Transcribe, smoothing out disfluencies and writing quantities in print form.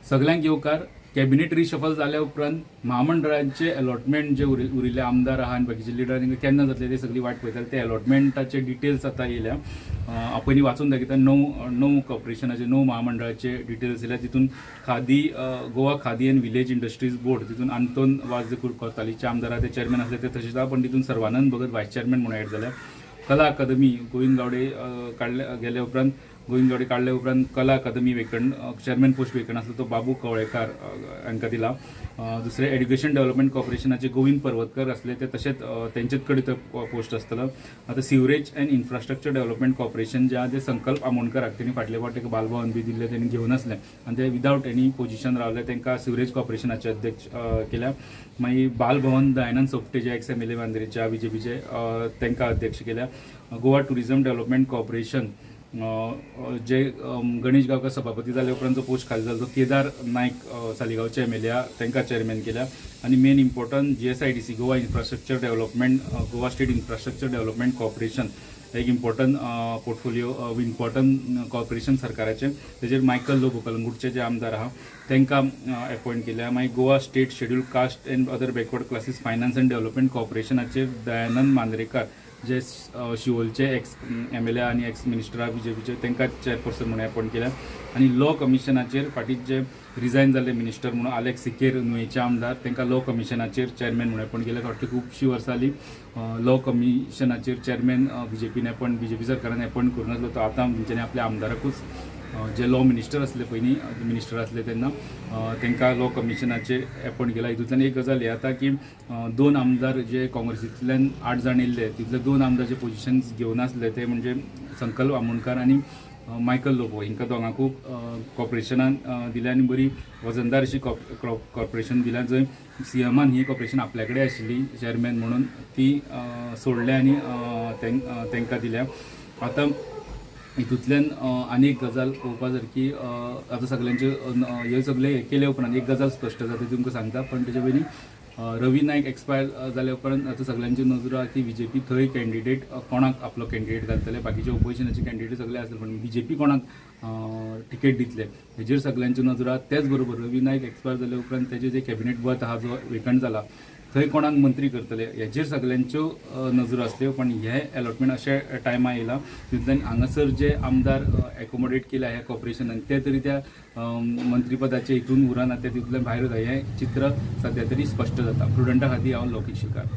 सगल्यांक येवकार. Cabinet reshuffle जाल्या उपरांत महामंडळांचे अलॉटमेंट जे उरिल्ले आमदार आहा आनी बाकीचे लिडर तांकां केन्ना जातले ते सगळी वाट पळयताले. ते अलॉटमेंटाचे डिटेल्स आतां येयल्या. हांव पयलीं वाचून दाखयता. णव कॉर्पोरेशनाचे 9 महामंडळाचे डिटेल्स येयल्या. तितून Khadi, Goa Khadi and village industries board, तितून आंतोन वाज कोतालीचे आमदार आहा ते चेअरमॅन आसले ते तशेंच आहा, पण तितून सर्वानंद भगत वायस चेअरमॅन म्हणून एड जाल्या. कला अकादमी गोविंद गावडे काडले गेल्या उपरांत, गोविंद गावडे काडल्या उपरांत कला अकादमी वेकंट, चेअरमॅन पोस्ट वेकंट आसलो तो बाबू कवळेकार हांकां दिला. दुसरें एड्युकेशन डेव्हलपमेंट कॉर्पोरेशनाचे गोविंद पर्वतकर आसले ते तशेंच तेंचेच कडेन तो पोस्ट आसतलो. आतां sewerage and infrastructure development corporation जे आहा ते संकल्प आमोणकराक तेणी फाटले फावट ताका बालभवन बी दिल्लें तेणी घेवन आसलें आनी ते विदावट एनी पोजिशन रावले, तांकां सिवरेज कॉर्पोरेशनाचे अध्यक्ष केल्या. मागीर बालभवन दयानंद सोपटे जे एक्स एम एल ए मांद्रेच्या बीजेपीचे तांकां अध्यक्ष केल्या. गोवा टुरिझम डेव्हलपमेंट कॉर्पोरेशन जे गणेश गांवकर सभापती जाल्या उपरांत जो पोस्ट खाली जालो तो केदार नायक सालिगांवचे एम एल ए तांकां चेअरमॅन केल्या. आनी main important GSIDC Goa infrastructure development, Goa state infrastructure development corporation एक इम्पॉर्टंट पोर्टफोलियो, इम्पॉर्टंट कॉर्पोरेशन सरकाराचें, तेजेर मायकल लोबो कलंगूटचे जे आमदार आहा तांकां एपॉयंट केल्या. मागीर Goa state schedule caste and other backward classes finance and development कॉर्पोरेशनाचेर दयानंद मांद्रेकार जे शिवोलचे एक्स एम एल ए आनी एक्स मिनिस्टर आहा बीजेपीचे तांकां चेअरपर्सन म्हणून एपॉयंट केल्या. आनी लॉ कमिशनाचेर फाटीं जे रिजायन जाल्ले मिनिस्टर म्हणून आलेक्स सिकेर नुवेचे आमदार तांकां लॉ कमिशनाचेर चेअरमॅन म्हणून एपॉयंट केल्या. फाटली खुबशीं वर्सां जालीं लॉ कमिशनाचेर चेअरमॅन बीजेपीन एपॉयंट, बीजेपी सरकारान एपॉयंट करूं नासलो, तो आतां तेंच्यांनी आपल्या आमदाराकूच जे लॉ मिनिस्टर आसले पयलीं मिनिस्टर आसले तेन्ना तांकां लॉ कमिशनाचेर एपॉयंट केला. हितूंतल्यान एक गजाल हें जाता की 2 आमदार जे काँग्रेसींतल्यान 8 जाण येयल्ले तितले 2 आमदार जे पोजिशन्स घेवन आसले ते म्हणजे संकल्प आमोणकार आनी मायकल लोबो हिंकां दोगांकूय कॉर्पोरेशनान दिल्या आनी बरी वजनदार अशी कॉर्पोरेशन दिल्या, जंय सीएमान ही कॉर्पोरेशन आपल्या कडेन आशिल्ली चेअरमॅन म्हणून ती सोडल्या आनी तांकां दिल्या. आतां हितूंतल्यान आनी एक गजाल पळोवपा सारकी, आतां सगल्यांचे हे सगळे हे केले उपरांत एक गजाल स्पश्ट जाता ती तुमकां सांगता, पण तेजे पयलीं रवी नायक एक्सपायर जाल्या उपरांत आतां सगल्यांची नजर आहा की बीजेपी थंय कॅन्डिडेट कोणाक आपलो कॅन्डिडेट घालतले, बाकीचे ओपोजिशनाचे कॅन्डिडेट सगळे आसले पण बीजेपी कोणाक तिकेट दितले हेजेर सगल्यांच्यो नजर आहा. तेच बरोबर रवी नायक एक्सपायर जाल्या उपरांत तेजे जे कॅबिनेट बर्थ आहा जो वेकंट जाला थंय कोणाक मंत्री करतले हेजेर सगल्यांच्यो नजरो आसल्यो. पण हे अलॉटमेंट अशे टायमा येयला तितूंतल्यान हांगासर जे आमदार एकोमोडेट केल्या ह्या कॉर्पोरेशनान ते तरी त्या मंत्रीपदाचे हितून उरना, ते तितूंतल्यान भायर वता हें चित्र सद्या तरी स्पश्ट जाता. प्रुडंटा खातीर हांव लौकीक शिलकार.